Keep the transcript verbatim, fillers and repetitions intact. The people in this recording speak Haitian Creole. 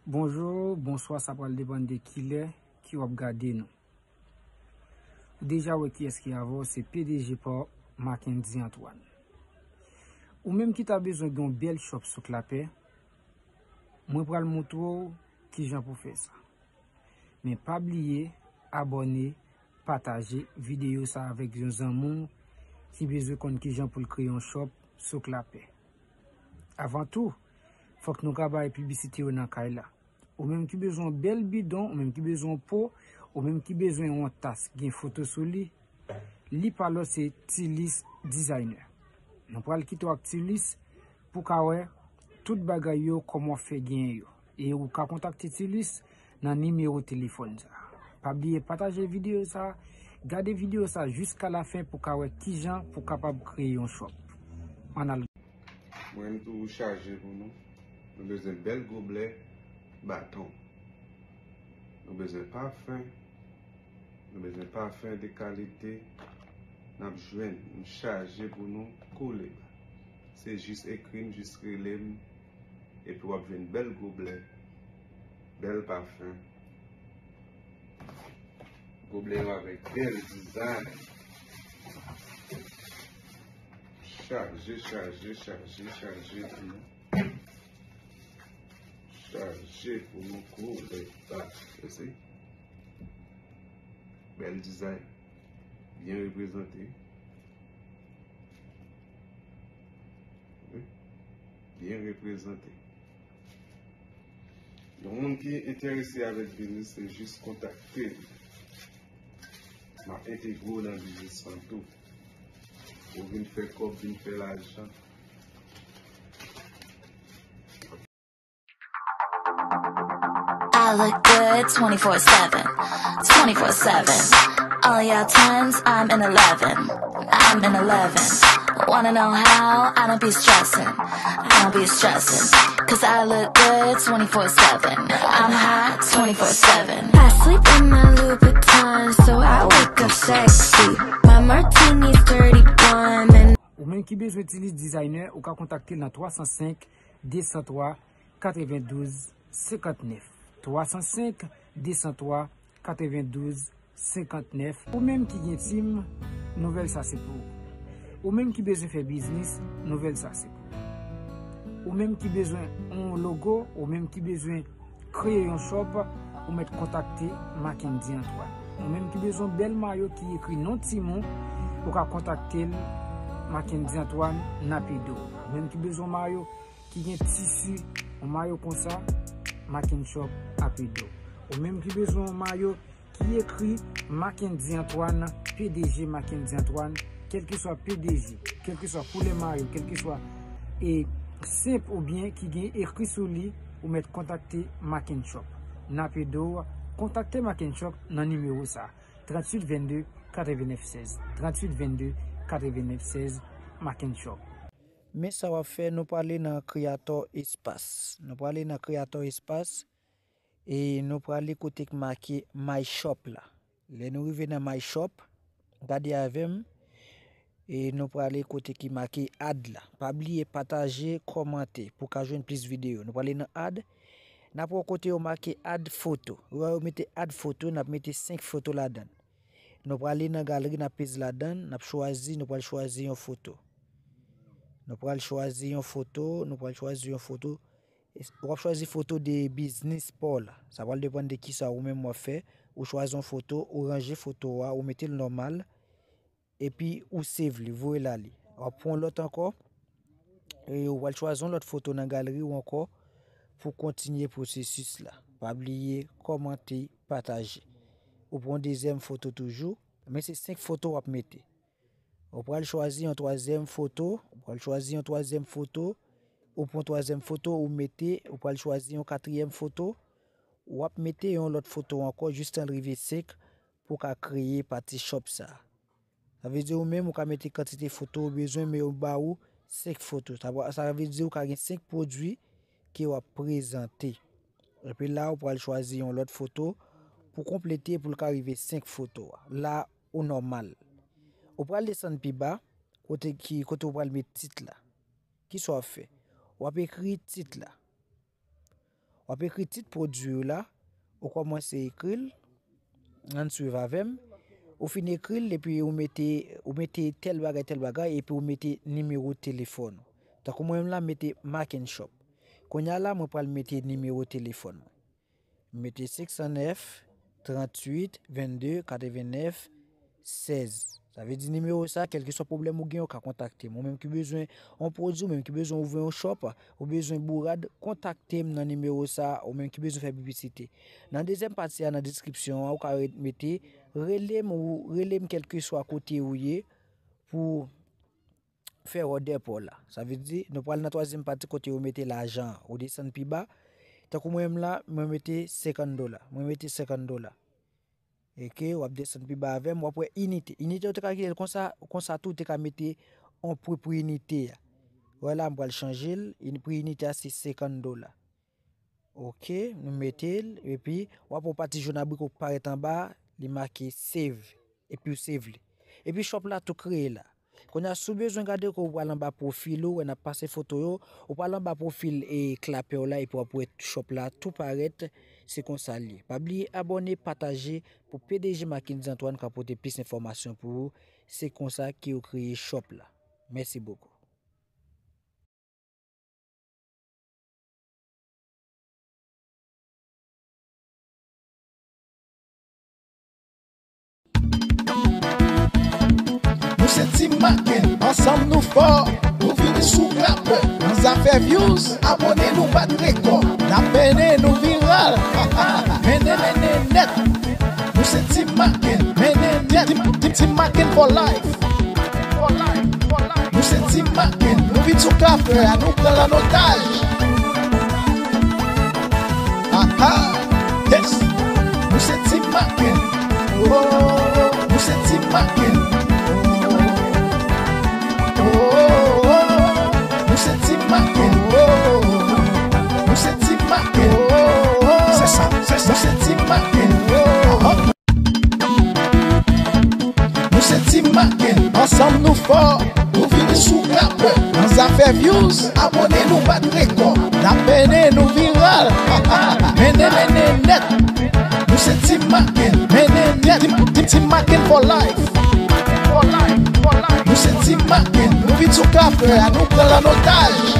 Bonjou, bonswa, sa pral depann de kilè ki w ap gade nou. Ou deja wè kiyès ki avè w, se P D G pa w, Mackendy Antoine. Ou menm ki ta bezwen gen yon bèl shop sou Klapè, mwen pral montre w kijan pou fè sa. Men pa bliye abòne, pataje videyo sa avèk yon zanmi w ki bezwen konn kijan pou l kreye yon shop sou Klapè. Avan tou, fòk nou ka bay piblisite yo nan kay la. Ou menm ki bezwen yon bèl bidon, ou menm ki bezwen yon po, ou menm ki bezwen yon tas gen foto sou li, li pa lòt se Tilis Designer. Nou pral kite w ak Tilis pou ka wè tout bagay yo, kòman w fè genyen yo. E ou ka kontakte Tilis nan nimewo telefòn sa. Pa bliye pataje videyo sa, gade videyo sa jiska lafen pou ka wè kijan pou kapab kreye yon shop. Ann al. Mwen m tou chaje pou nou. Nou bezwen bèl goblè, baton. Nou bezwen pafen. Nou bezwen pafen de kalite. N ap jwenn. M chaje pou nou koule ba. Se jis ekri m, jis rele m. Epi w ap jwenn bèl goblè, bèl pafen. Goblè yo avèk bèl dizay. Chaje, chaje, chaje, chaje pou nou. Chaje pou nou koule ba. Esi. Bèl dizay. Byen reprezante. Wi. Byen reprezante. Yon moun ki enterese avèk biznis, se jis kontakte m. M ap entegre w nan biznis lan tou. Ou vin fè kòb, vin fè lajan. I look good twenty-four seven, twenty-four seven. All y'all tens, I'm an eleven, I'm an eleven. Wanna know how? I don't be stressing, I don't be stressing. Cause I look good twenty-four seven, I'm hot twenty-four seven. I sleep in my Louis Vuitton, so I wake up sexy. My martini's thirty-one and Ou menm ki bezwen Tilis Designer, ou ka kontakte l nan twa san senk, de san twa, katrevendouz, senkantnèf. Twa san senk, de san twa, katrevendouz, senkantnèf. Ou menm ki gen tim, nouvèl sa se pou ou. Ou menm ki bezwen fè biznis, nouvèl sa se pou ou. Ou menm ki bezwen yon logo, ou menm ki bezwen kreye yon shop, ou mèt kontakte Mackendy Antoine. Ou menm ki bezwen bèl mayo ki ekri non timoun, ou ka kontakte l, Mackendy Antoine, n ap ede w. Ou menm ki bezwen mayo ki gen tisi, yon mayo konsa, Mackendy Shop ap ede w. Ou menm ki bezwen yon mayo ki ekri Mackendy Antoine, P D G Mackendy Antoine, kèlkeswa P D G, kèlkeswa koulè mayo, kèlkeswa e senp oubyen ki gen ekri sou li, ou mèt kontakte Mackendy Shop. N ap ede w. Kontakte Mackendy Shop nan nimewo sa, tranntuit vennde, katrevennèf sèz, tranntuit vennde, katrevennèf sèz, Mackendy Shop. Men sa w ap fè, nou prale nan Creator Espace. Nou prale nan Creator Espace e nou prale kote k make My Shop la. Lè nou rive nan My Shop, gade avè m, e nou prale kote ki make Ad la. Pa bliye pataje, kòmante pou ka jwenn plis videyo. Nou prale nan Ad, n ap wè kote yo make Ad Foto. Ou wè yo mete Ad Foto, n ap mete senk foto ladan l. Nou prale nan galeri, n ap peze ladan l, n ap chwazi, nou pral chwazi yon foto. Nou pral chwazi yon foto, nou pral chwazi yon foto. W ap chwazi foto de biznis pa w la. Sa pral depann de kisa ou menm w ap fè. Ou chwazi yon foto, ou ranje foto a, ou mete l nòmal, epi ou save li, voye l ale. W ap pran yon lòt ankò, e ou pral chwazi yon lòt foto nan galeri w ankò pou kontinye pwosesis la. Pa bliye kòmante, pataje. Ou pran yon dezyèm foto toujou, men se senk foto w ap mete. Ou pral chwazi yon twazyèm foto, ou pral chwazi yon twazyèm foto, ou pran twazyèm foto, ou mete, ou pral chwazi yon katriyèm foto, w ap mete yon lòt foto ankò jistan l rive senk pou w ka kreye pati shop sa. Sa vle di ou menm ou ka mete kantite foto ou bezwen, men yo ba ou senk foto. Sa, sa vle di ou ka gen senk pwodui ke w ap prezante. Epi la, ou pral chwazi yon lòt foto pou konplete pou l ka rive senk foto a. La, ou nòmal. Ou pral desann pi ba, kote ki, kote ou pral met tit la. Kisa w ap fè? W ap ekri tit la. W ap ekri tit pwodui w la, ou kòmanse ekri l, ann swiv avè m. Ou fin ekri l, epi ou mete, ou mete tèl bagay, tèl bagay, epi ou mete nimewo telefòn ou. Tankou mwen menm la, m mete Macken Shop. Kounye a la, mwen pral mete nimewo telefòn mwen. M mete senk san nèf, tranntuit, vennde, katrevennèf, sèz. Sa vle di nimewo sa, kèlkeswa pwoblèm ou gen, ou ka kontakte m. Ou menm ki bezwen yon pwodui, ou menm ki bezwen ouvri yon shop, ou bezwen bourad, kontakte m nan nimewo sa, ou menm ki bezwen fè piblisite. Nan dezyèm pati a, nan deskripsyon an, ou ka re-, mete, rele m ou rele m kèlkeswa kote ou ye pou fè òdè pa w la. Sa vle di, nou pral nan twazyèm pati kote yo mete lajan an. Ou desann pi ba. Tankou mwen menm la, mwen mete senkant dola. Mwen mete senkant dola. Oke, w ap desann pi ba avè m, w ap wè inite. Inite yo te ka kite l konsa, konsa tou, ou te ka mete yon pri pou inite a. Wè la, m pral chanje l, ini-, pri inite a se senkant dola. Oke, nou mete l, epi w ap wè yon pati jòn abriko k parèt anba, li make save, epi w save li. Epi shop la tou kreye la. Kounye a, si w bezwen gade ko, ou pral anba pwofil ou, wè n ap pase foto yo, ou pral anba pwofil e klapè w la, epi w ap wè shop la tou parèt, se konsa l ye. Pa bliye abòne, pataje pou P D G Mackendy Antoine ka pote plis enfòmasyon pou ou. Se konsa ke yo kreye shop la. Mèsi bokou. Nou se Team Macken, ansanm nou fò. Nou vini sou klapè. Nan zafè views, abòne nou bat rekò. N ap mennen nou viral. Mennen, mennen nèt. Nou se Team Macken, mennen nèt. Team, team, Team Macken for life. Nou se Team Macken, nou vin sou klapè a, nou pran l an otaj. Aha, yes. Nou se Team Macken. Oh, nou se Team Macken. Oh, oh, oh, oh. Nou se Team Macken. Oh, oh, oh. Nou se Team Macken. Oh, oh, oh. Se sa, se sa. Nou se Team Macken. Oh, oh. Nou se Team Macken, ansanm nou fò. Nou vini sou klapè. Nan zafè views, abòne nou bat rekò. N ap mennen nou viral. Mennen, mennen nèt. Nou se Team Macken, mennen nèt. Team, team, Team Macken for life. Nou se Team Macken, nou vin sou klapè a, nou pran l an otaj.